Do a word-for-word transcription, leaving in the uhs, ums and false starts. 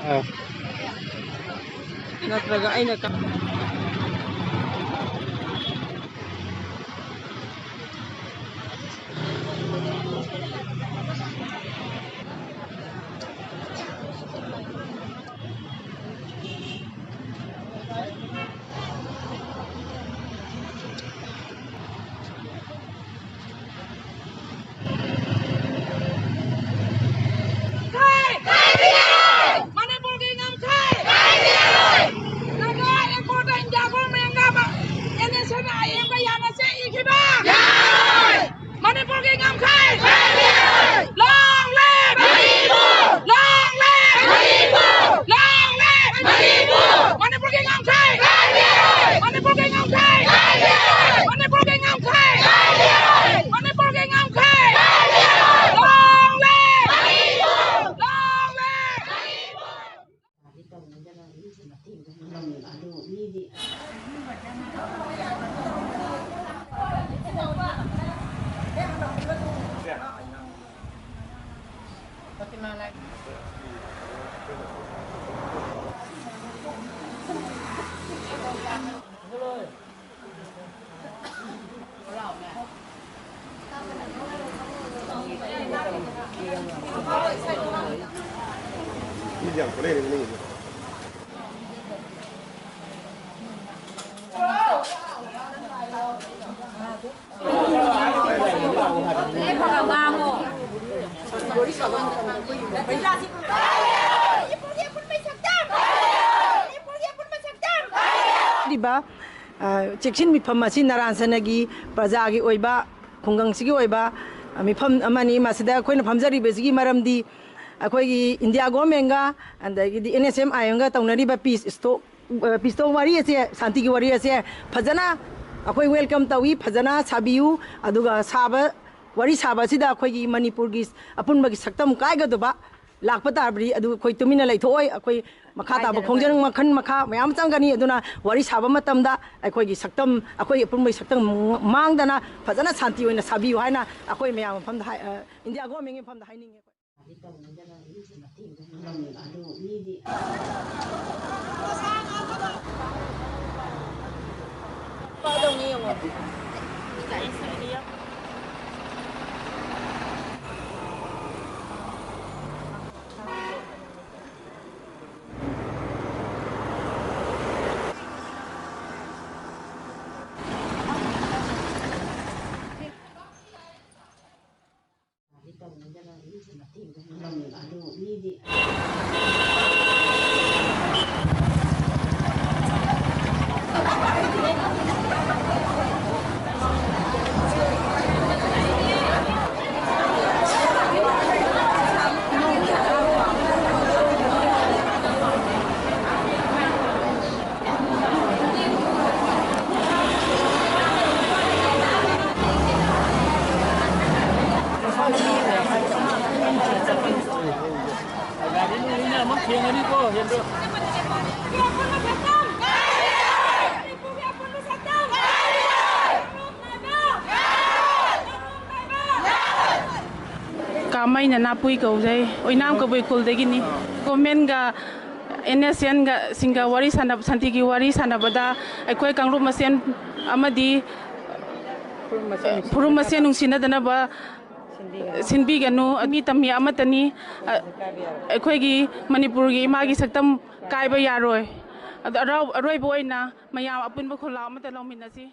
ꯑꯥ꯫ ꯅꯠꯇ꯭ꯔꯒ ꯑꯩꯅ ꯀ- ꯉꯝꯈꯩ! ꯃꯅꯤꯄꯨꯔꯒꯤ ꯉꯝꯈꯩ! ꯅꯥꯒꯥ ꯑꯦꯀꯣꯔꯗꯇ ꯏꯟꯗꯤꯌꯥ ꯒꯣꯔꯃꯦꯟꯒ ꯃ-, ꯑꯦꯟ ꯑꯦꯁ ꯑꯦꯅ ꯑꯌꯦꯡꯕ ꯌꯥꯅꯁꯦ ꯏꯈꯤꯕ! ꯃꯅꯤꯄꯨꯔꯒꯤ ꯉꯝꯈꯩ! ꯍꯥꯏꯔꯤꯕ, ꯑ, ꯆꯦꯛꯁꯤꯟ ꯃꯤꯐꯝ ꯑꯁꯤ ꯅꯔꯥꯟ ꯁꯅꯒꯤ ꯄ꯭ꯔꯖꯥꯒꯤ ꯑꯣꯏꯕ, ꯈꯨꯡꯒꯪꯁꯤꯒꯤ ꯑꯣꯏꯕ, ꯑ, ꯃꯤꯐꯝ ꯑꯃꯅꯤ꯫ ꯃꯁꯤꯗ ꯑꯩꯈꯣꯏꯅ ꯐꯝꯖꯔꯤꯕꯁꯤꯒꯤ ꯃꯔꯝꯗꯤ ꯑꯩꯈꯣꯏꯒꯤ ꯏꯟꯗꯤꯌꯥ ꯒꯣꯔꯃꯦꯟꯒ ꯑꯗꯒꯤꯗꯤ ꯑꯦꯟ ꯑꯦꯁ ꯑꯦꯝ ꯑꯥꯏ ꯑꯦꯝꯒ ꯇꯧꯅꯔꯤꯕ ꯄꯤꯁ ꯏꯁꯇꯣꯛ, ꯑ, ꯄꯤꯁ ꯇꯣꯛ ꯋꯥꯔꯤ ꯑꯁꯦ, ꯁꯥꯟꯇꯤꯒꯤ ꯋꯥꯔꯤ ꯑꯁꯦ ꯐꯖꯅ ꯑꯩꯈꯣꯏ ꯋꯦꯜꯀꯝ ꯇꯧꯏ, ꯐꯖꯅ ꯁꯥꯕꯤꯌꯨ꯫ ꯑꯗꯨꯒ ꯁꯥꯕ, ꯋꯥꯔꯤ ꯁꯥꯕ ꯑꯁꯤꯗ ꯑꯩꯈꯣꯏꯒꯤ ꯃꯅꯤꯄꯨꯔꯒꯤ ꯑꯄꯨꯟꯕꯒꯤ ꯁꯛꯇꯝ ꯀꯥꯏꯒꯗꯕ ꯂꯥꯛꯄ ꯇꯥꯔꯕꯗꯤ ꯑꯗꯨ ꯑꯩꯈꯣꯏ ꯇꯨꯃꯤꯟꯅ ꯂꯩꯊꯣꯛꯑꯣꯏ꯫ ꯑꯩꯈꯣꯏ ꯃꯈꯥ ꯇꯥꯕ ꯈꯣꯡꯖꯪ ꯃꯈꯜ ꯃꯈꯥ ꯃꯌꯥꯝ ꯆꯪꯒꯅꯤ꯫ ꯑꯗꯨꯅ ꯋꯥꯔꯤ ꯁꯥꯕ ꯃꯇꯝꯗ ꯑꯩꯈꯣꯏꯒꯤ ꯁꯛꯇꯝ, ꯑꯩꯈꯣꯏ ꯑꯄꯨꯟꯕꯒꯤ ꯁꯛꯇꯝ ꯃꯥꯡꯗꯅ ꯐꯖꯅ ꯁꯥꯟꯇꯤ ꯑꯣꯏꯅ ꯁꯥꯕꯤꯌꯨ ꯍꯥꯏꯅ ꯑꯩꯈꯣꯏ ꯃꯌꯥꯝ ꯃꯐꯝꯗ ꯍꯥꯏ-, ꯑ, ꯏꯟꯗꯤꯌꯥ ꯒꯣꯔꯃꯦꯟꯒꯤ ꯃꯐꯝꯗ ꯍꯥꯏꯅꯤꯡꯉꯤ꯫ ꯀꯥꯃꯩ ꯅꯅꯥꯄꯨꯏ ꯀꯧꯖꯩ, ꯑꯣꯏꯅꯥꯝ ꯀꯕꯨꯏ ꯈꯨꯜꯗꯒꯤꯅꯤ꯫ ꯒꯣꯔꯃꯦꯟꯒ ꯑꯦꯟ ꯑꯦꯁ ꯑꯦꯟꯒ ꯁꯤꯡꯒ ꯋꯥꯔꯤ ꯁꯥꯟꯅꯕ, ꯁꯥꯟꯇꯤꯒꯤ ꯋꯥꯔꯤ ꯁꯥꯟꯅꯕꯗ ꯑꯩꯈꯣꯏ ꯀꯥꯡꯂꯨꯞ ꯃꯁꯦꯟ ꯑꯃꯗꯤ ꯐꯨꯔꯨꯞ ꯃꯁꯦꯟ ꯅꯨꯡꯁꯤꯅꯗꯅꯕ ꯁꯤꯟꯕꯤꯒꯅꯨ꯫ ꯃꯤ ꯇꯝꯃꯤ ꯑꯃꯠꯇꯅꯤ꯫ ꯑ, ꯑꯩꯈꯣꯏꯒꯤ ꯃꯅꯤꯄꯨꯔꯒꯤ ꯏꯃꯥꯒꯤ ꯁꯛꯇꯝ ꯀꯥꯏꯕ ꯌꯥꯔꯣꯏ꯫ ꯑꯗꯣ ꯑꯔꯥꯎ-, ꯑꯔꯣꯏꯕ ꯑꯣꯏꯅ ꯃꯌꯥꯝ ꯑꯄꯨꯟꯕ ꯈꯣꯜꯂꯥꯎ ꯑꯃꯠꯇ ꯂꯧꯃꯤꯟꯅꯁꯤ꯫